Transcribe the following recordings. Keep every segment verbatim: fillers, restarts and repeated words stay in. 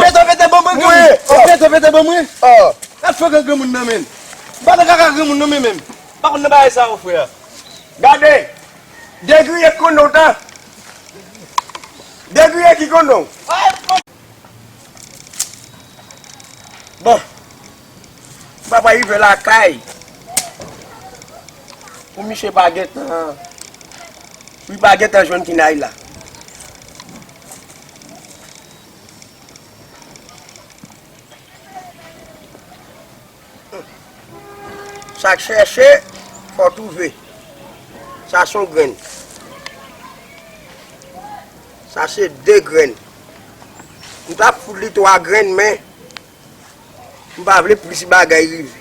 Pete, pete, ban mwen granmoun. Pete, pete, ban mwen. Al fè granmoun nan men. M pa nan kaka granmoun nan men menm. M pa konn nan bagay sa yo, frè. Gade. Degriye ki konn non tan. Degriye ki konn non. Bon. Papa rive lakay. Pou misye pa gentan. Pou li pa gentan jwenn kinay la. Sa k chèche, fò twouve. Sa se yon grenn. Sa se de grenn. M t ap fout li twa grenn, men m pa vle plis bagay rive.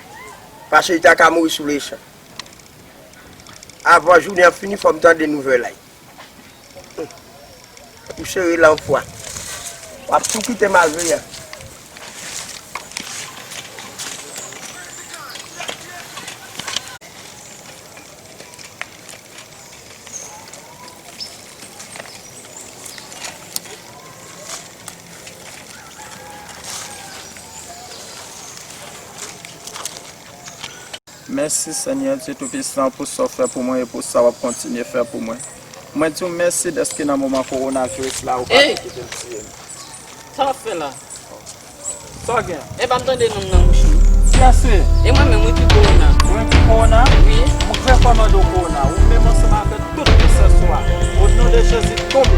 Paske li ta ka mouri sou lechan. Avan jounen an fini, fò m tande nouvèl la. Ou sere la yon fwa. W ap tou kite malveyan. Mèsi, Senyè Dye Toupisan, pou sa w fè pou mwen e pou sa w ap kontinye fè pou mwen. Mwen di w mèsi dèske nan moman kowonaviris la, ou pa Ey! Kite m tiye m. Sa w ap fè la? Sa w gen? E pa m tande non m nan mouche. Kiyès se? E mwen menm, wi, ki kowona. Ou menm ki kowona? Wi. Mwen fè kòmande w kowona. Ou menm ansanm avèk tout mesye sou a. O non de Jezi, tonbe.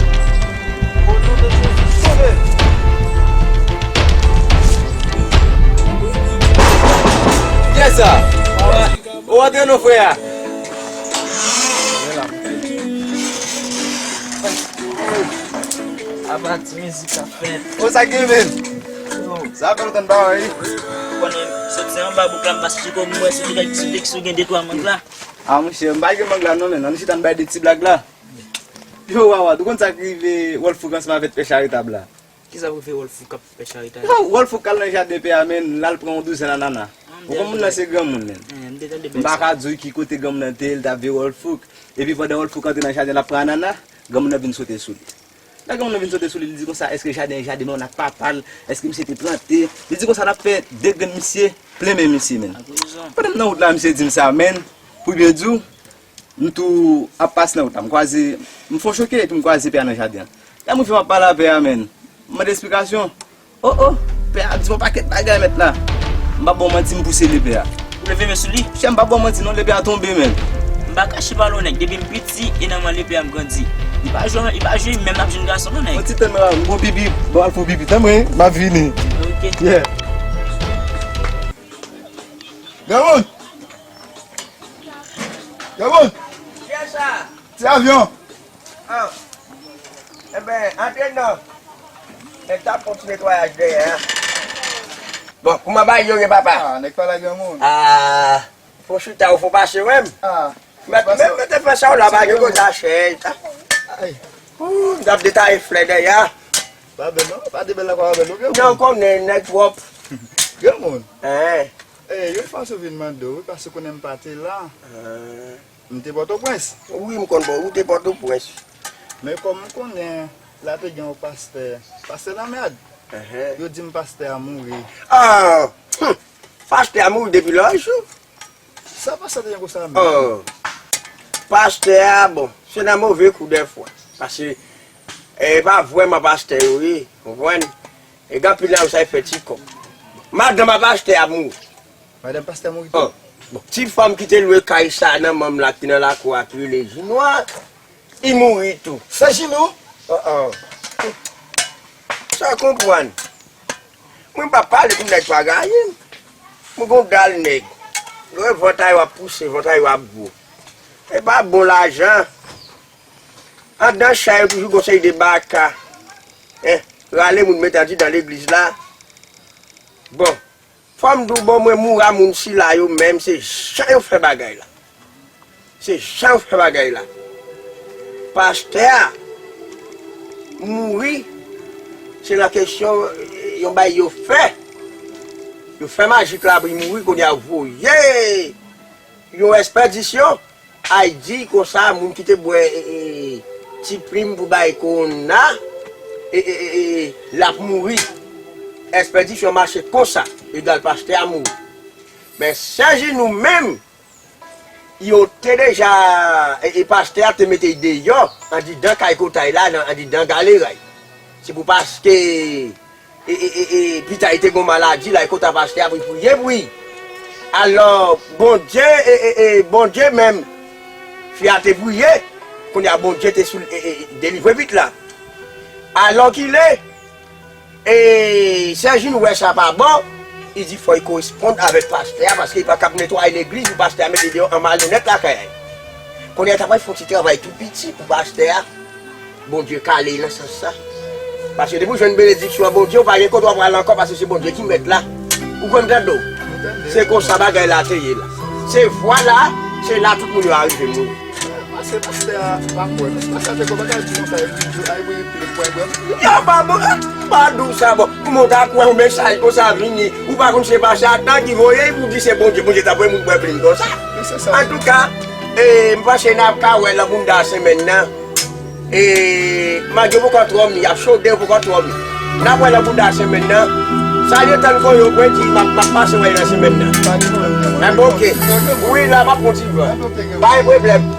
O non de Jezi, tonbe. Kiyès sa? Ou antre non, frè a. Apa ti mizik ap fèt. O, sa gen menm? Yo. Sa fè lontan m pa wè, wi. Ou konnen, soti anba bouk la, m pase sou kò m, m wè se te kèk ti bèk si w gen de twa mang la. A, monchè, m pa gen mang la non, men ann chita n bay de ti blag la. Yo, Wawa, ou konn sa k rive Wolf Fouk ansanm avèk Pè Charitab la? Kisa pou fè Wolf Fouk ap fè charita? Yo, Wolf Fouk al nan jaden pè a, men l al pran yon douzèn anana. Ou konn moun nan se granmoun, men. M pa ka di w ki kote granmoun nan te ye, l t ap veye Wolf Fouk. Epi pandan Wolf Fouk antre nan jaden, l ap pran anana, granmoun nan vin sote sou li. Lè granmoun nan vin sote sou li, li di konsa, èske jaden an jaden mwen ak papa l? Èske misye te plante? Li di konsa, l ap fè de grenn misye, plen men misye, men. Pandan m nan wout la, misye di m sa, men, pou byen di w, m tou ap pase nan wout la, m kwaze, m fon choke epi m kwaze pè a nan jaden an. Lè m rive m ap pale a pè a, men, m mande esplikasyon. O, o, pè a di m yon pakèt bagay mèt la. M p ap ba w manti, m pouse lepè a. Ou leve men sou li? Chè, m p ap ba w manti non, lepè a tonbe, men. M pa kache pale w nèg, depi m piti, e nan men lepè a m grandi. Li pa jwe, li pa jwe menm ap jwenn gason non, nèg. Yon ti tann mwen la, m gon pipi, bon, al fè pipi, tann mwen, m ap vini. Ok. Yeah. Granmoun! Granmoun! Kiyès sa? Ti avyon! Ah. Enben, antre non. Nèg t ap fè yon ti netwayaj dèyè a. Bon, kouman bagay yo ye, papa? Ah, nèg pa la granmoun. Ah, fò chita ou fò pase, wè m. Ah. Mèt, mèt, mèt fè sa w la, pa gen kote a chèz. Ay. Ooh, m t ap detaye flè dèyè a. Pa bèl non, pa de bèl la pa bèl non, granmoun. Non, konnen nèg pwòp. Granmoun. Hein. Eh, yon fwa sou vin mande w, wi, paske konnen m pa te la. Ah. M te Pòtoprens. Wi, m konn bò, ou te Pòtoprens. Men kòm m konnen, la te gen yon pastè, pastè Lanmèd. Enhen. Yo di m pastè a mouri. Ah! Hum! Pastè a mouri depi lòjou. Sa pastè te gen konsa menm? Oh! Pastè a, bon, se nan move kou dèfwa. Paske, e pa vrèman pastè yo ye, konprann? E gen anpil nan yo sa e fè ti kòb. Madanm a pastè a mouri. Madanm pastè mouri tou? Oh, bon, ti fanm ki te lwe kay sa nan manm la ki nan lakou a ki rele Jinwa, li mouri tou. Sè Jinou? Oh, oh. Sa konprann. Mwen pa pale pou nèg pa gaye m. Mwen gon dal nèg. Lè vant a yo ap pouse, vant a yo ap gwo. E pa bon lajan. Andan chay yo toujou gon seri de baka. Hein, rale moun met andidan legliz la. Bon, fò m di w, bon, mwen moura moun sila yo menm, se jan yo fè bagay la. Se jan yo fè bagay la. Pastè a mouri, se nan kesyon, eh, yon bay yo fè. Yo fè majik la pou li mouri, kounye a yo voye yon espedisyon. Ay di konsa, moun ki te bwè, e, e, ti plim pou bay kowona, e, e, e, e, l ap mouri. Ekspedisyon mache konsa, egal pastè a mouri. Men Sè Jinou menm, yo te deja, e, e pastè a te mete l deyò, andidan kay Kotay la, nan, andidan Galera. Se pou paske, e, e, e, e, pita li te gon maladi la, e kota pastè a pou l priye pou li. Alò, Bondye, e, e, e, Bondye menm, fi a te priye, kounye a Bondye te sou, e, e, delivre pit la. Alò ki lè, E Sè Jinou wè sa pa bon, li di fò l koresponn avèk pastè a, paske li pa kab netwaye legliz pou pastè a mete deyò an malonèt lakay a. Kounye a, ta pral fè yon ti travay tou piti pou pastè a. Bondye kale l nan sans sa. Paske depi w jwenn benediksyon an Bondye, ou pa gen kote w ap pral ankò, paske se Bondye ki mèt la. Ou konn tande w? Se konsa bagay la te ye la. Se vwala, se la tout moun yo arive mouri. Pase pastè a pa kwè. Pastè a te kwè bagay di konsa, epi di, ay, wi, epi, epi, epi. Yo pa bon, pa di w sa bon. Kouman w ta kwè yon mesaj konsa vini? Ou pa konn se pastè a ki voye l pou di se Bondye. Bondye ta voye moun bwè plim konsa. Antouka, e, m panse n ap ka wè nan bounda semèn nan. E, malgre poko twò mi, ap chode poko twò mi. N ap wè nan bounda semèn nan. Sa yo tann kon yo kwen di m ap, m ap pase wè nan semèn nan. Enben, oke. Wi, la m ap kontinye. Pa gen pwoblèm.